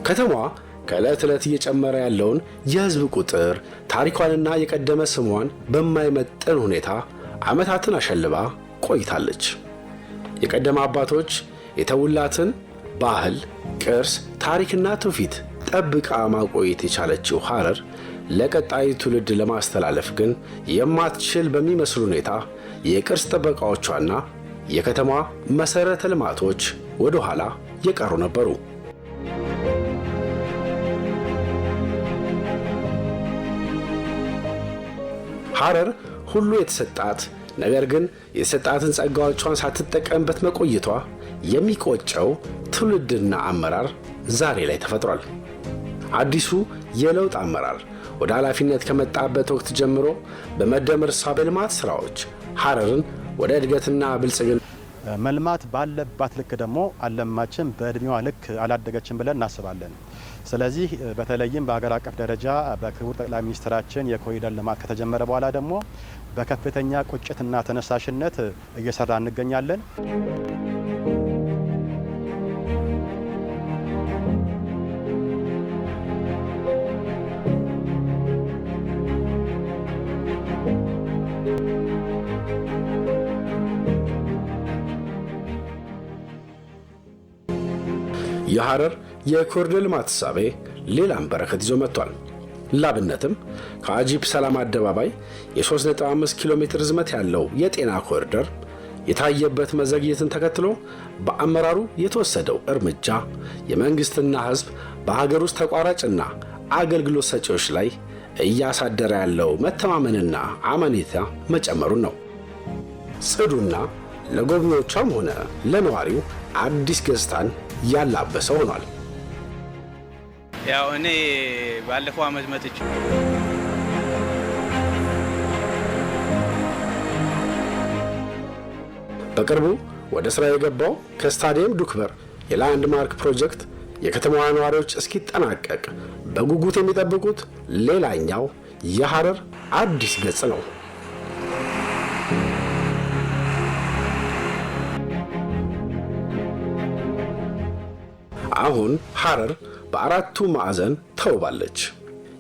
ከተማዋ ከዕለት ዕለት እየጨመረ ያለውን የሕዝብ ቁጥር ታሪኳንና የቀደመ ስሟን በማይመጥን ሁኔታ ዓመታትን አሸልባ ቆይታለች። የቀደመ አባቶች የተውላትን ባህል፣ ቅርስ፣ ታሪክና ትውፊት ጠብቃ ማቆየት የቻለችው ሐረር ለቀጣዩ ትውልድ ለማስተላለፍ ግን የማትችል በሚመስል ሁኔታ የቅርስ ጥበቃዎቿና የከተማዋ መሠረተ ልማቶች ወደ ኋላ የቀሩ ነበሩ። ሐረር ሁሉ የተሰጣት ነገር ግን የተሰጣትን ጸጋዎቿን ሳትጠቀምበት መቆየቷ የሚቆጨው ትውልድና አመራር ዛሬ ላይ ተፈጥሯል። አዲሱ የለውጥ አመራር ወደ ኃላፊነት ከመጣበት ወቅት ጀምሮ በመደመር እሳቤ ልማት ስራዎች ሐረርን ወደ እድገትና ብልጽግና መልማት ባለባት ልክ ደግሞ አልለማችም፣ በእድሜዋ ልክ አላደገችም ብለን እናስባለን። ስለዚህ በተለይም በሀገር አቀፍ ደረጃ በክቡር ጠቅላይ ሚኒስትራችን የኮሪደር ልማት ከተጀመረ በኋላ ደግሞ በከፍተኛ ቁጭትና ተነሳሽነት እየሰራ እንገኛለን። የሐረር የኮሪደር ልማት እሳቤ ሌላም በረከት ይዞ መጥቷል። ላብነትም ከአጂፕ ሰላም አደባባይ የ3.5 ኪሎ ሜትር ርዝመት ያለው የጤና ኮሪደር የታየበት መዘግየትን ተከትሎ በአመራሩ የተወሰደው እርምጃ የመንግስትና ሕዝብ በሀገር ውስጥ ተቋራጭና አገልግሎት ሰጪዎች ላይ እያሳደረ ያለው መተማመንና አመኔታ መጨመሩን ነው። ጽዱና ለጎብኚዎቿም ሆነ ለነዋሪው አዲስ ገጽታን ያላበሰ ሆኗል። ያው እኔ ባለፈው አመት መጥቼ በቅርቡ ወደ ሥራ የገባው ከስታዲየም ዱክበር የላንድማርክ ፕሮጀክት የከተማዋ ነዋሪዎች እስኪጠናቀቅ በጉጉት የሚጠብቁት ሌላኛው የሐረር አዲስ ገጽ ነው። አሁን ሐረር በአራቱ ማዕዘን ተውባለች።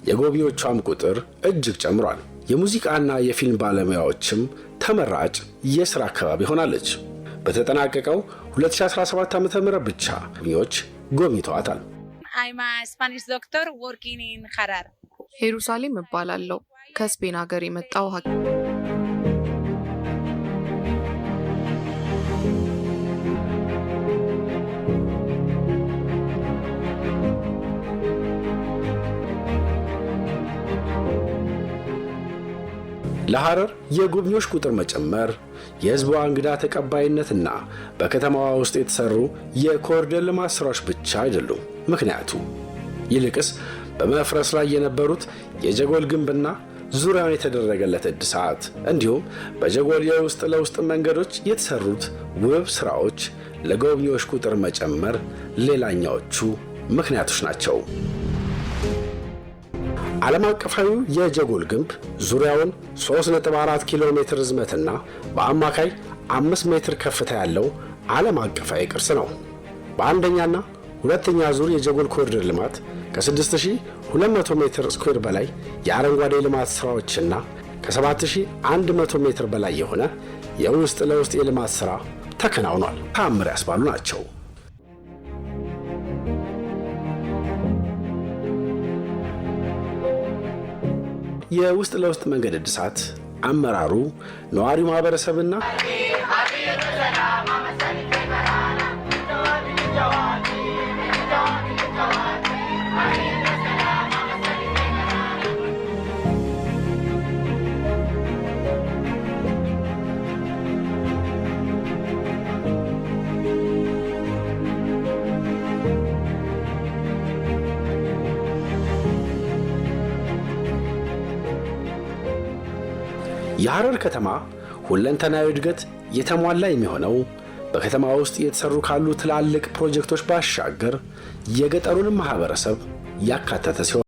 የጎብኚዎቿም ቁጥር እጅግ ጨምሯል። የሙዚቃና የፊልም ባለሙያዎችም ተመራጭ የሥራ አካባቢ ሆናለች። በተጠናቀቀው 2017 ዓ.ም ብቻ ጎብኚዎች ጎብኝተዋታል። I'm a Spanish doctor working in Harar. ሄሩሳሌም እባላለሁ። ከስፔን ሀገር የመጣው ለሐረር የጎብኚዎች ቁጥር መጨመር፣ የሕዝቧ እንግዳ ተቀባይነትና በከተማዋ ውስጥ የተሰሩ የኮሪደር ልማት ሥራዎች ብቻ አይደሉም ምክንያቱ። ይልቅስ በመፍረስ ላይ የነበሩት የጀጎል ግንብና ዙሪያውን የተደረገለት እድሳት እንዲሁም በጀጎል የውስጥ ለውስጥ መንገዶች የተሰሩት ውብ ሥራዎች ለጎብኚዎች ቁጥር መጨመር ሌላኛዎቹ ምክንያቶች ናቸው። ዓለም አቀፋዊው የጀጎል ግንብ ዙሪያውን 3.4 ኪሎ ሜትር ርዝመትና በአማካይ 5 ሜትር ከፍታ ያለው ዓለም አቀፋዊ ቅርስ ነው። በአንደኛና ሁለተኛ ዙር የጀጎል ኮሪደር ልማት ከ6200 ሜትር ስኩዌር በላይ የአረንጓዴ ልማት ሥራዎችና ከ7100 ሜትር በላይ የሆነ የውስጥ ለውስጥ የልማት ሥራ ተከናውኗል። ተአምር ያስባሉ ናቸው። የውስጥ ለውስጥ መንገድ እድሳት አመራሩ፣ ነዋሪው ማህበረሰብና የሐረር ከተማ ሁለንተናዊ እድገት የተሟላ የሚሆነው በከተማ ውስጥ እየተሰሩ ካሉ ትላልቅ ፕሮጀክቶች ባሻገር የገጠሩን ማህበረሰብ ያካተተ ሲሆን